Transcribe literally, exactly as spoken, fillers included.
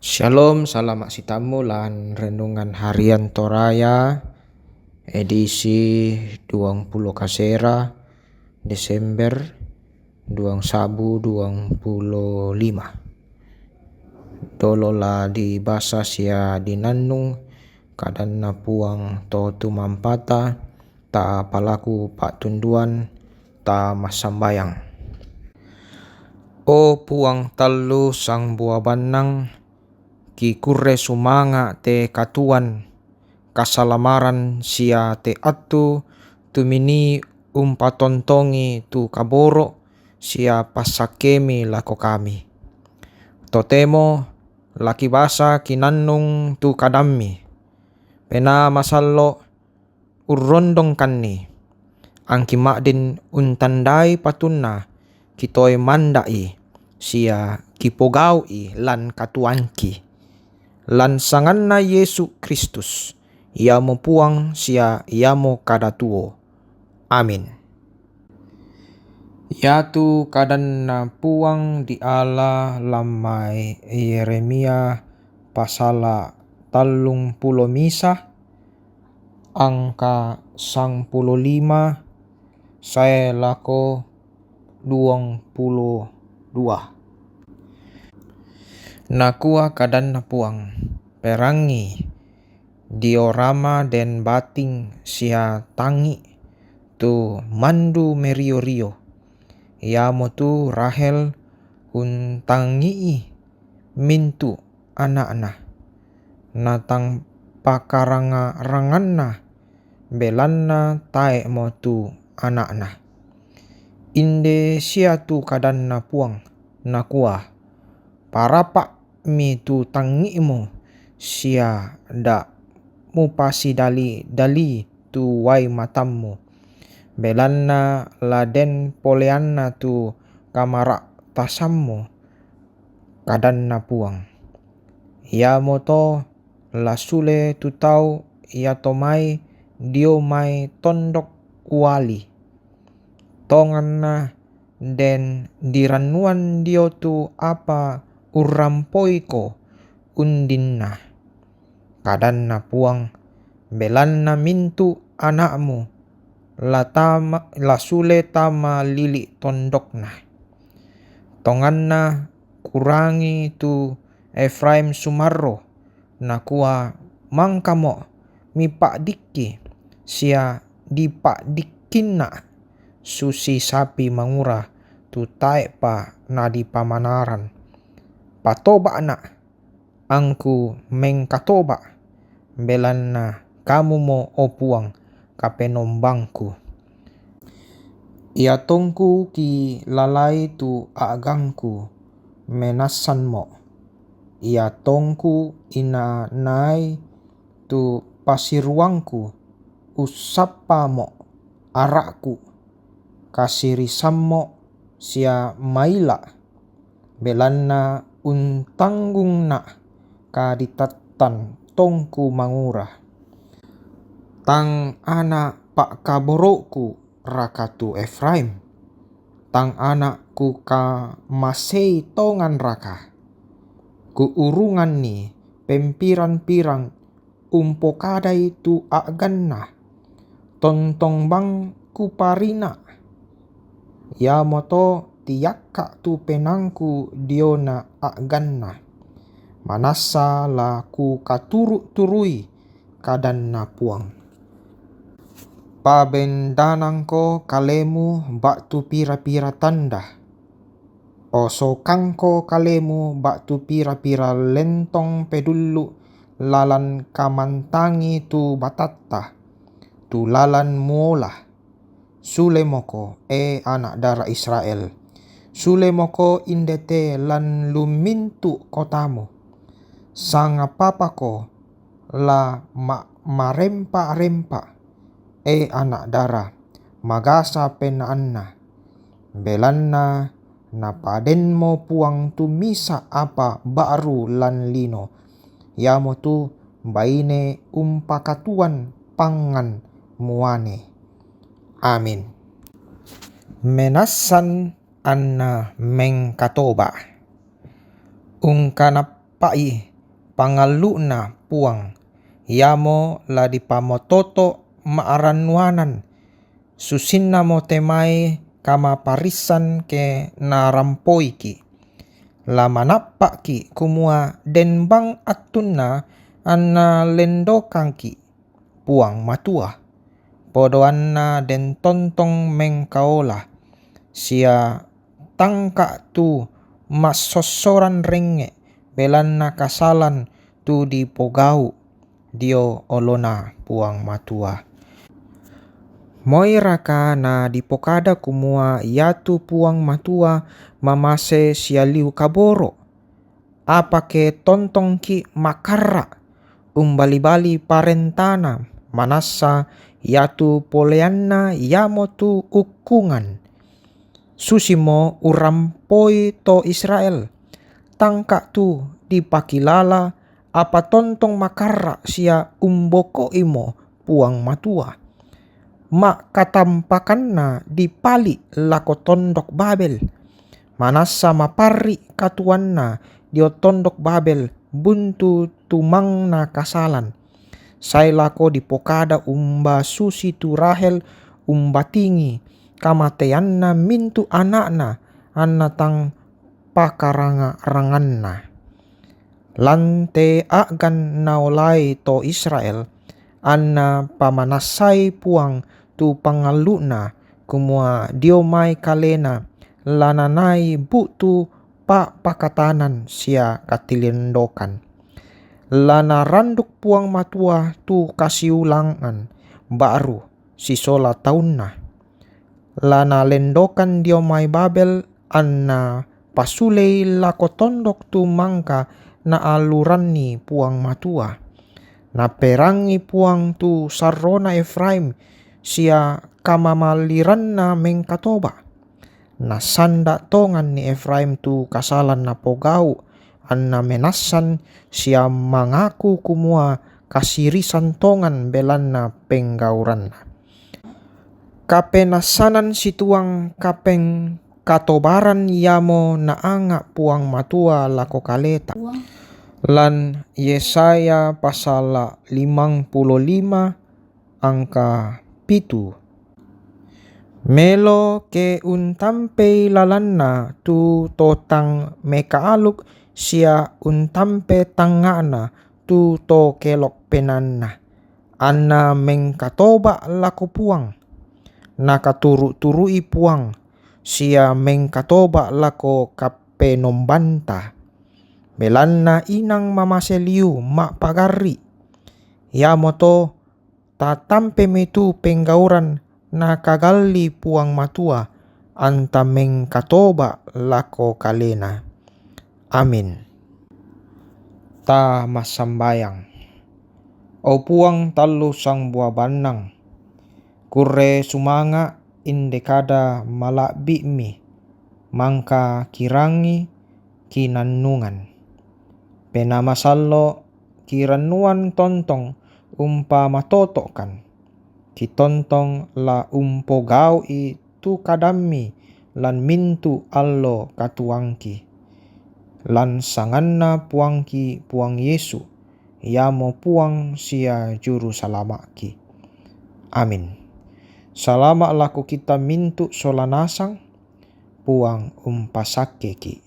Shalom, salama' sitammu lan Renungan Harian Toraya, edisi duang pulo kasera Desember, duang sa'bu duang pulo lima. Dolo la dibasa sia dinannung kadanNa Puang to tumampata, ta palaku pa'tunduan, ta massambayang. O Puang tallu sangbua bannang, kikurre sumanga' te katuoan, kasalamaran sia te attu tumini umpatontongi tu kaboro' sia passakkemi lako kami. Totemo la kibasa kinannung tu kadammi. Penaa masallo' urrondongkanni. Angki ma'din untandai patunna, kitoe manda'i sia kipogau'i lan katuoangki. Lan sanganNa Yesu Kristus, iamo Puang sia iamo Kadatuo. Amin. Iatu kadanNa Puang diala lan mae Yeremia pasala tallung pulo misa, angka sangpulo lima sae lako duang pulo dua. Nakua kadanNa Puang, perangi diorama den bating sia tangi' tu mandu merio-rio. Iamotu Rahel untangi'i mintu' ana'na, natang pakaranga-ranganna, belanna tae'mo tu ana'na. Inde sia tu kadanNa Puang, nakua, parapa'mi tu tangi'mu sia da' mupasidali-dali tu uai matammu, belanna la den poleanna tu kamara'tasammu, kadanNa Puang. Iamoto la sule tu tau iato mai dio mai tondok uali. Tonganna den dirannuan dio tu apa urrampoiko undinna, kadanNa Puang, belanna mintu' ana'mu la tama, la sule tama lili' tondokna. Tonganna kurangi tu Efraim sumarro, nakua, mangkamo' mipa'dikki sia dipa'dikkinna' susi sapi mangura tu tae'pa nadipamanaran. Patoba'na', angku mengkatoba', belanna kamumo, o Puang, kapenombangku. Iatongku kilalai tu a'gangku menassanmo', iatongku inanai tu pasiruangku ussappamo' ara'ku, kasirisammo' sia maila', belanna untanggungna' kaditattan tongku mangura. Tang ana' pa'kaboro'ku raka tu Efraim? Tang ana' kukamasei tongan raka? Kuurunganni pempirang-pirang umpokadai tu a'ganna, tontong bang kuparina'. Iamoto tiakka' tu penaangku diona a'ganna, manassa la kukaturu-turui kadanNa Puang. Pabendanangko kalemu ba'tu pira-pira tanda. Osokangko kalemu ba'tu pira-pira lentong pedullu' lalan kamantangi tu batatta, tu lalan muola. Sulemoko, e ana' dara Israel, sulemoko indete lan lumintu' kotamu. Sangapapako la ma-, marempa-rempa, e ana' dara, magasa penaanna. Belanna napadenmo Puang tu misa' apa ba'ru lan lino, iamotu baine umpakatuoan pangngan muane. Amin. Menassan anna mengkatoba'. Ungkanap- Pai pangallu'na Puang, iamo la dipamatoto' ma'rannuanan, susinnamo te mai kamaparissan ke narampoiki'. La manappa'ki' kumua den bang attunna anna lendokangki' Puang Matua. Podoanna den tontong mengkaola, sia tangka' tu massossoran rengnge' belanna kasalan tu dipogau' dio olona Puang Matua. Moiraka na dipokada kumua iatu Puang Matua mamase sia liu kaboro'? Apa ke tontongki' makarra' umbali-bali parentana, manassa iatu poleanna iamotu ukkungan. Susimo urampoi to Israel, tangka' tu dipakilala apa tontong makarra' sia umboko'imo Puang Matua. Ma'katampakanna dipali' lako tondok Babel. Manassa maparri' katuoanna dio tondok Babel buntu tumangna kasalan. Sai lako dipokada umba susitu Rahel umbatingi kamateanna mintu' ana'na anna tang pakaranga-ranganna. Lan te a'gan naolai to Israel, anna pamanassai Puang tu pangallu'na, kumua dio mai kalena la nanai bu'tu pa'pakatanan sia katilendokan. La naranduk Puang Matua tu kasiulangan ba'ru sisola taunna. La nalendokan dio mai Babel anna pasulei lako tondok tu mangka naalluranni Puang Matua. Naperangi Puang tu sarrona Efraim sia kamamalliranna mengkatoba'. Nasanda' tonganni Efraim tu kasalan napogau', anna menassan sia mangaku kumua kasirisan tongan belanna penggauranna. Kapenassanan situang kapengkatobaran iamo naanga' Puang Matua lako kaleta. Lan Yesaya pasala limangpulo lima angka pitu. Melo ke untampei lalanna tu to tang mekaaluk sia untampe tangnga'na tu to kelok penaanna, anna mengkatoba' lako Puang. Nakaturu'-turu'i Puang sia mengkatoba' lako Kapenombanta. Belanna inang mamase liu ma'pagarri'. Iamoto tatampemi tu penggauran nakagalli Puang Matua, anta mengkatoba' lako kalena. Amin. Ta massambayang. O Puang tallu sangbua bannang, kurre sumanga' inde kada mala'bi'mi, mangka kirangi kinannungan. Penaa Masallo' kirannuan tontong umpamatoto'kan, kitontong la umpogau'i tu kadammi lan mintu' allo katuoangki. Lan sanganna Puangki Puang Yesu, iamo Puang sia Juru Salama'ki. Amin. Salama' lako kita mintu' sola nasang, Puang umpasakkeki'.